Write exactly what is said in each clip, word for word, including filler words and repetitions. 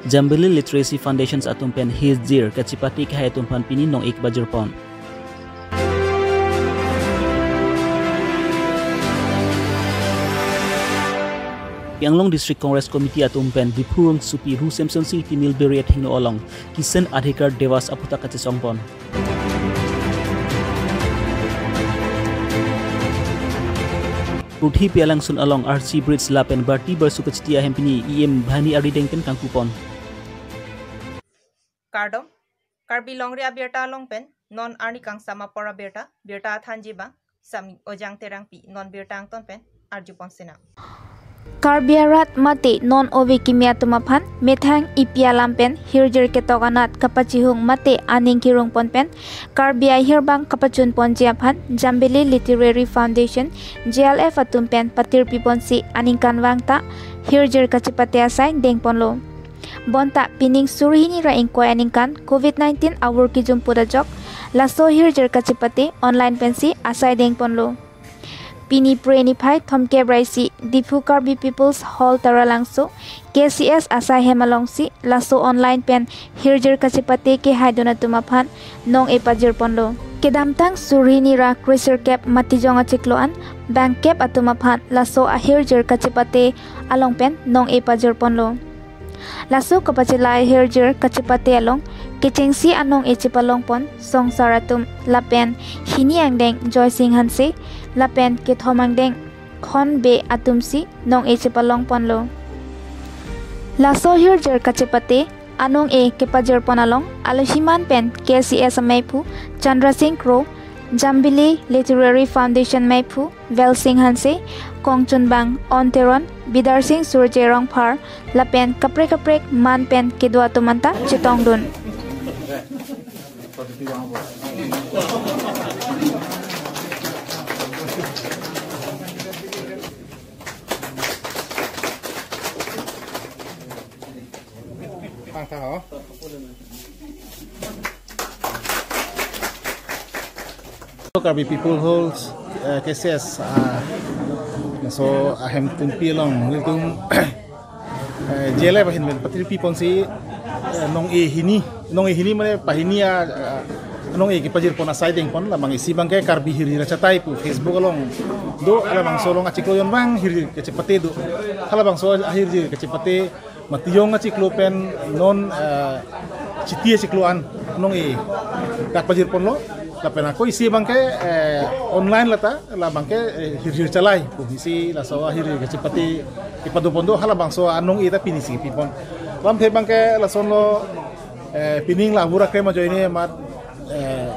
Jambili Literacy Foundations atum pen hirjir kachepate kehai atum aphan pini nong-e kepajirpon. Karbi Anglong District Congress Committee atum pen Diphu rongsopi Ru Semsonsing Timil Beri athengno along Kisan Adhikar Diwas aphuthak kachesongpon. Purthi Pialangsun along R C Bridge lapen Barti Barsu kachiti ahem pini E M Bhani arideng pen kangkupon. Kardom, Karbi Longri abirta along pen non arni kangsam apor abirta, birta athanji abang Sami Ojang Terangpi, non birta angton pen arjupon sinang. Karbi arat mate non ove kimi atum aphan methang epi alam pen hirjir ketok anat kapachihung mate aning kirungpon pen Karbi ahirbang kapachunponji aphan Jambili Literary Foundation, J L F atum pen patirpiponsi aningkanvang ta hirjir kachepate asai dengponlo. Bonta pining suri hini ra ingkoi aningkan covid nineteen avur kijum put ajok laso hirjir kachepate online pensi asai dengponlo. Pini Phre niphai thomkep ra isi Diphu Karbi People's Hall Taralangso K C S asai hem alongsi laso online pen hirjir kachepate kehaidun atum aphan nong-e pajirponlo. Kedamtang suri hini ra kresirkep Matijong achiklo an bangkep atum aphan laso ahirjir kachepate along pen nong-e pajirponlo. Laso kapachelai hirjir kachepate along kechengsi anong-e chepalongpon Songsar atum lapen hini angdeng Joysing Hanse lapen kethom angdeng Khon Bey atumsi nong-e chepalongponlo. Laso hirjir kachepate anong-e kepajirpon along alohiman pen K C S ameiphu Chandra Singh Kro, Jambili Literary Foundation meiphu Velsing Hanse, kongchunbang On Teron, Bidar Singh Surje Rongphar lapen kaprek kaprek man pen kedo atum anta chetongdun. Tang tang ho. Karbi People Holds, eh, K C S, ah, laso ahem tumpi along nelitum, eh, J L F ahin pen patirpiponsi, eh, nong-e hini, nong-e hini mane pahini a, ah, nong-e kepajirpon asai dengpon, labang isi abangke Karbi hirjir achatai pu Facebook along do, halabangso along achiklo jon abang hirjir kachepate do, halabangso ahirjir kachepate Matijong achiklo pen non, eh, Chiti achiklo an nong-e dak pajirponlo. Lapen ako isi abangke, eh, online lata, labangke, eh, hirjir chalai pu isi laso ahirjir kachepate kepadopon do, halabangso anong-e ta pinisi pipon. Lamthe abangke lasonlo, eh, pining la avur akrem ajoine amat, eh,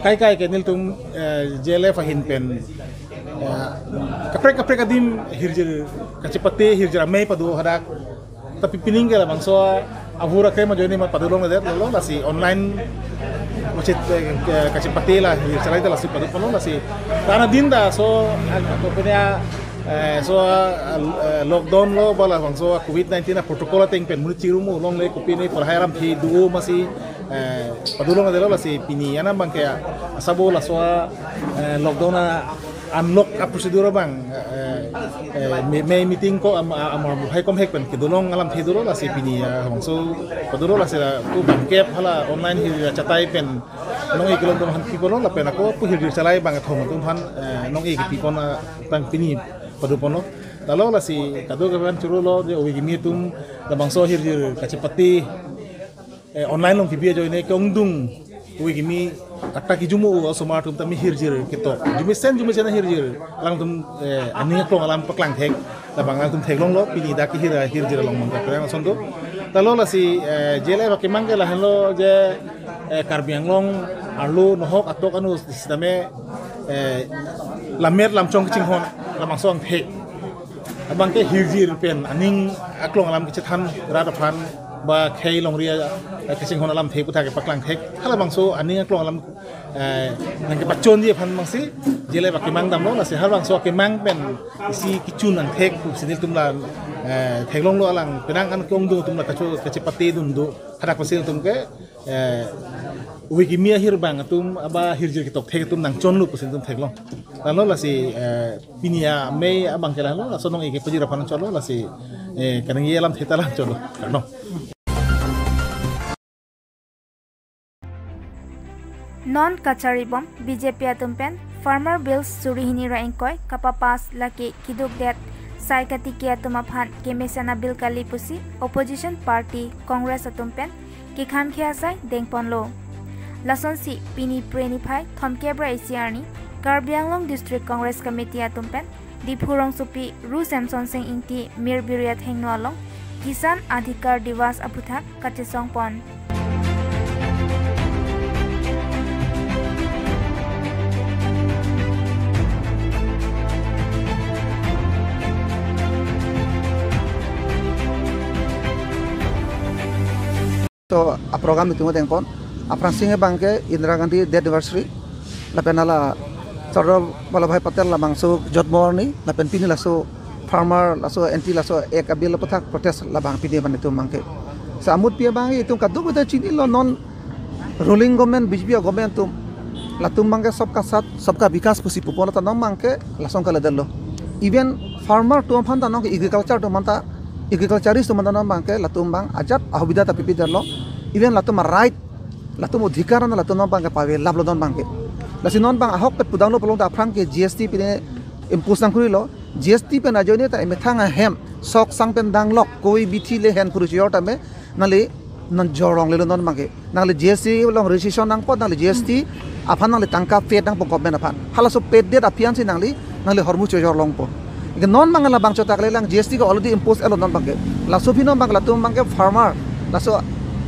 kai kai ke nelitum, eh, J L F ahin pen, eh, kaprek kaprek adim hirjir kachepate hirjir amei pado hadak. Tapi pining ke labangso avur akrem ajoine amat padolongledetlo, lasi online machit, eh, ke-, kachepate la hirjir chalai ta lasi padoponlo, lasi ta anadin ta so, eh, ako punya, eh, so, eh, lockdown lo ba labangso covid nineteen a protocol ateng pen monit chirum longle kopine porhai alamthe do masi, eh, padolongledetlo, lasi pini anam abangke asabo laso, eh, lockdown a unlock a procedure abang, eh, eh, me, me meeting ko am, am, amor hai komhek pen kedolong alamthe dolo, lasi pini, ah, labangso padolo, lasi la tu bangkep hala online hirjir achatai pen nong-e kelong dong han pipolo, lapen ako pu hirjir chalai bangkethom atum aphan, eh, nong-e kepipon, ah, tang pini padoponlo. Lalo lasi kadokave an chorolo je ove kimi atum labangso hirjir kachepate, eh, online along kebi ajoine ke-ongdung ove kimi akta kijumo osomar atum tame hirjir ketok. Jumesen jumesen ahirjir. Alangtum, eh, aning aklong alam paklang thek. Labang alangtum theklonglo pini dak kehir hirjir along monta kerang ason do. Lalo lasi, eh, J L F akemang ke lahenlo je, eh, Karbi Anglong arlo nohok atok anu sitame, eh, lammet lamchong kachinghon labangso angthek. Abangke hirjir pen aning aklong alam kachethan rat aphan ba khei longri a, eh, kachinghon alamthe aputhak kepaklang thek. Halabangso aning aklong alam, eh, nangkepachonji aphan abangsi J L F akemang damlo, lasi halabangso akemang pen isi kechun angthek pusi nelitum la, eh, theklonglo, alang penang an ke-ongdung atum la kacho kachepate dun do. Hadak pusi nelitum ke, eh, ove kimi ahirbang atum aba hirjir ketok thek atum nangchonlo pusi nelitum theklong. Lalo lasi, eh, pini amei abangke lalo, laso nong-e kepajir aphan cholo, lasi, eh, kaningje alamthe ta la cholo. Kardom. Non kacharibom B J P atum pen Farmer Bills suri hini ra ingkoi kapapass lake kidukdet sai katiki atum aphan kemesen a-bill kali pusi opposition party Congress atum pen kekhamkhe asai dengponlo. Lasonsi pini Phre niphai thomkep ra isi arni Karbi Anglong District Congress Committee atum pen Diphu rongsopi Ru Semson Sing Ingti Mir Biri athengno along Kisan Adhikar Diwas aphuthak kachesongpon. So, a-program itum dengpon. Aphrangsi abangke Indira Gandhi death anniversary. Lapen hala Sardar Vallabhbhai Patel labangso jotmo arni. Lapen pini laso farmer, laso anti, laso ek a-bill aphuthak protest labang pini abang itum abangke. Sa amut pi abang itum kadokave ta chinilo, non ruling government, B J P government atum, latum abangke sabka saath, sabka vikas pusi pupon ta non abangke lason kalidet lo. Even farmer atum aphan ta non ke agriculture atum aphan ta, agriculturist atum aphan ta non abangke latum abang ajat ahubida ta pipidet lo. Even latum a-right, latum adhikar an latum non abangke pavelaplo non abangke. Lasi non abang ahokpet pudamlo pulote aphrang ke G S T pine impose nangkurilo. G S T pen ajoine ta emethang ahem sok sang pen danglok koi bithi le hen puru chojor tame nangli non jorong lelo non abangke. Nangli G S T along registration nangpo, nangli G S T aphan nangli tangka paid nangpo government aphan. Halaso paid det aphi ansi nangli, nangli hormu chojor longpo. Ike non abang labang chotak lelang G S T ke already impose etlo non abangke. Laso aphi non abang latum abangke farmer. Laso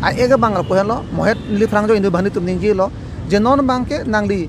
a-ek abang lapu henlo, mohet neli phrang jo inut banghini atum ningjelo. Je non abangke nangli,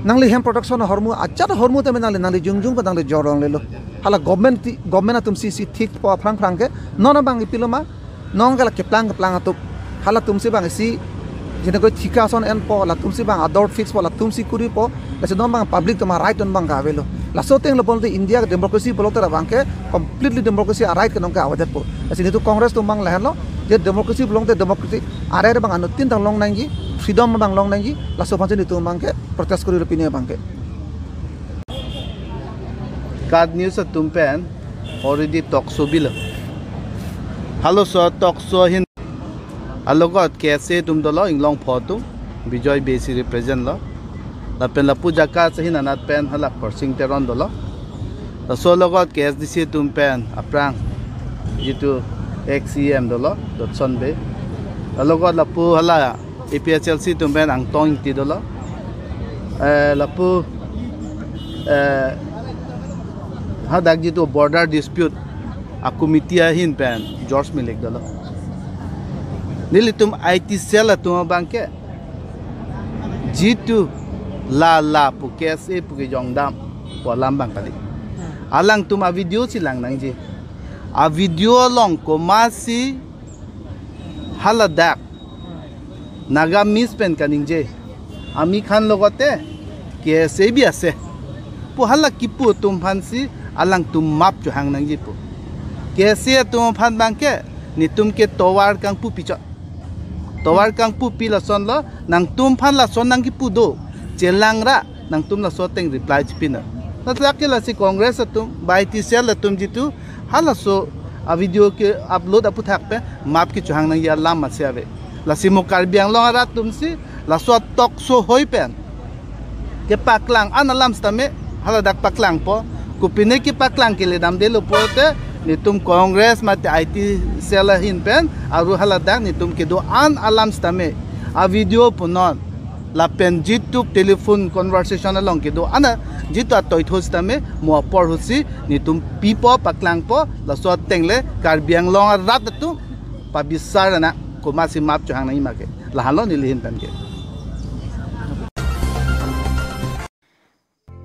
nangli hem production hormu, ajat hormu tame nangli, nangli jongjung pa nangli jorong lelo. Hala government ti, government atum si, si thikpo aphrang phrang ke, non abang ipiloma, non ke la keplang keplang atum. Halatum si abang isi, jene koi thika ason enpo, latum si abang ador fix po, latum si kuripo, lasi non abang public atum a-right non abang ke avelo. Laso ateng lo pulote India ke democracy pulote labangke completely democracy a-right ke non ke avedetpo. Lasi netum Congress atum abang lahenlo, je democracy pulote democracy a-right abang anuttin ta long nangji, freedom abang long nangji, laso aphansi netum abangke protest kurilo pini abangke. KAT News atum pen already talk show bilo. Halaso talk show ahin alogot K S A atum dolo, Inglongpho atum, Bijoy Bey si represent lo. Lapen lapu jaka ahin anat pen hala Khorsing Teron dolo. Laso alogot K S D C atum pen aphrang jitu ex E M dolo, Dodson Bey. Alogot lapu hala A P H L C atum pen Angtong Ingti dolo. Eh, lapu, eh, hadak jitu border dispute a-committee ahin pen George Milik dolo. Nelitum I T cell atum abangke jitu la la pu K S A pu kejongdam pu alam abang kali. Alangtum a-video si lang nangji. A-video along komatsi haladak Nagamese pen kaningje, ami khan logote K S A bi ase pu hala kipu atum aphansi alangtum map chohang nangji pu. K S A atum aphan abangke netum ke tovar kangpu pichot. Tovar kangpupi lasonlo, nangtum aphan lason nangkipu do, chelang ra, nangtum laso ateng reply chipinang. Ladak ke lasi Congress atum, ba I T cell atum jitu halaso a-video ke-upload aphuthak pen map kechohang nangji alam masi ave. Lasi mo Karbi Anglong arat atum si laso talk show hoi pen kepaklang an alam sitame haladak paklangpo. Kopine kepaklang kele damdelo pulote netum Congress mate I T cell ahin pen aru haladak netum kedo an alam sitame a-video punon lapen jitu telephone conversation along kedo an a jitu atoitho sitame mo apor ahutsi netum pipo, paklangpo. Laso ateng le Karbi Anglong arat atum pabisar nang komatsi map chohang nangji ma ke. Lahenlo neli ahin pen ke.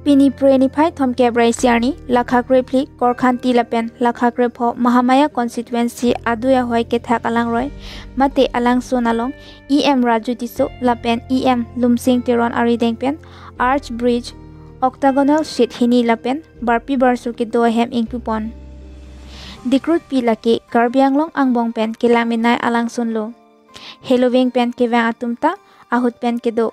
Pini Phre niphai thomkep ra isi arni lakha krephli Korkhanti lapen lakha krepho Mahamaya constituency adui ahoi kethak alangroi mate alangsun along E M Raju Tisso lapen E M Lumsing Teron arideng pen arch bridge, octagonal sheet hini lapen barpi barsur kedo ahem ingpupon. Dikrutpi lake Karbi Anglong angbong pen kelang menei alangsunlo. Heloving pen kevang atum ta ahut pen kedo.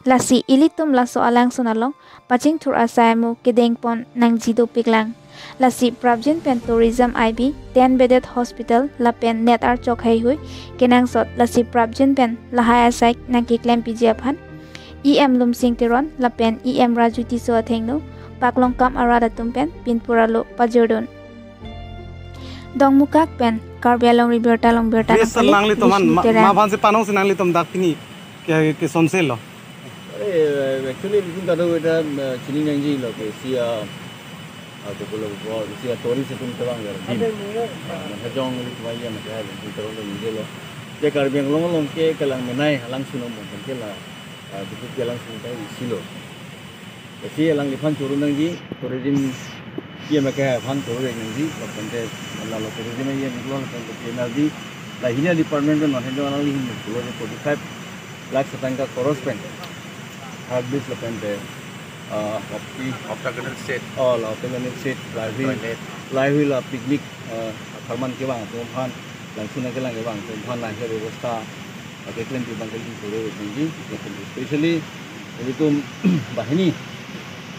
Lasi ilitum laso alangsun along pachingthur asai amu kedengpon nangji dopiklang. Lasi prapjin pen tourism I B, ten bedded hospital lapen net archok heihui kenangsot, lasi prapjin pen lahai asai nangkeklempiji aphan E M Lumsing Teron lapen E M Raju Tisso athengno paklongkam arat atum pen pinpur alo pajirdun. Dongmukak pen Karbi Anglong Ri Birta Longbirta Yes, sir, nangpale nanglitum man, Bishnu ma, Terang. Ma aphansi panong si nanglitum dak pini ke, ke sonsel lo. Are, actually, itum kadokave ta, uh, chini nangjilo ke isi, uh, uh, kopilo, uh, isi, uh, tourist itum tebang ya, dim. Uh, na hajong itum aja na kaya itum tebang lo ningjelo. Je Karbi Anglong along ke kelang menei, alang sunom mon ke la, uh, itum kelang sunom kai isilo. Isi alangliphan choro nangji, tourism E M ke aphan choro nangji, lapen te, lalo tourism E M lo, lapen te P M L D, la hini department pen non hajong alangli hin pulo je forty-five lakh setangka koros pen. Hard disk lapen te, ah, hockey, Octagonal set. Oh, la Octagonal set, lahai, Toilet. Lahai la picnic, ah, apharman kevang atum aphan, langsun kelang kevang atum aphan, lahai bebosta, ah, keklem pi abang keklem puro nangji, lapen te especially, ilitum banghini,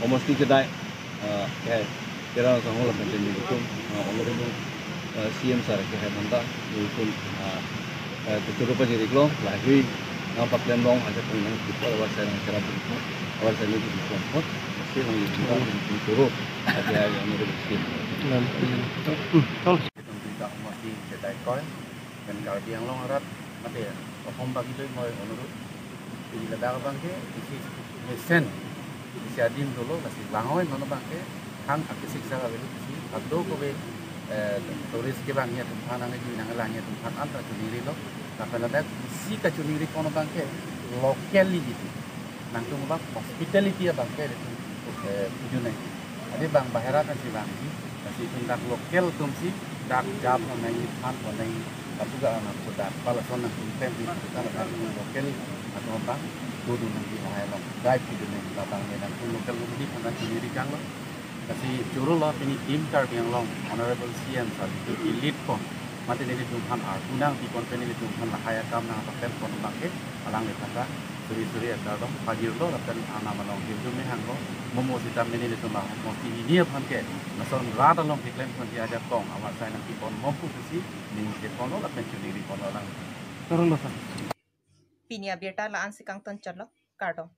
homosti kedai, ah, ke, kera sang lapen te ilitum, ah, honorable, ah, C M sir ke hai banta, ilitum, ah, eh, kechoro pajir-iklo, lahai nangpaklem long, aja kung nang kita awar saya nang kera bungkung, awar saya nang bungkung, kot, saya nang bungkung, bungkung choro, aja yang nang bungkung. Lam, lam. Tol. Itum kita umat di kedai koi, pen Karbi Anglong arat, mate, Osom bagi doi moi onurut. Jadi ladak abang ke, isi mesen, isi adim dolo, lasi langoi non abang ke, hang akisik sala beli isi, kadokave, eh, tourist kevang ya tumphan, nang ju nang lang ya tumphan, anta chuningri lo, lapen ladak isi kachuningri pon abang ke, local li gitu. Nangtum abang hospitality abang ke, eh, pujun nang. Adi bang bahera kan si bang, lasi itum dak local atum si, dak jap nang, phan nang, lapu ga nang so dak, palason nangtum tem di, kita dak local atum abang, tudu nang di hai long, guide di nang, labang ne nangtum local atum di, phan nang chuningri kang lo. Lasi choro lo pini Team Karbi Anglong, Honorable C M sir, itum ke lead pon. Mate nelitum aphan arpu nangpi pon pen nelitum aphan lahai akam nangpaklem pon abang ke, alangliphan ta suri suri akardom pajirlo lapen anam along hirjume hanglo, momo sitame nelitum ahok mosti hini aphan ke lason rat along keklem pon si ajat kong awar sai nangpi pon mopu pusi ningje ponlo lapen chuningri ponlo alang. Turun lo, sir. Pini abirta la-an si kangton chotlo, kardom.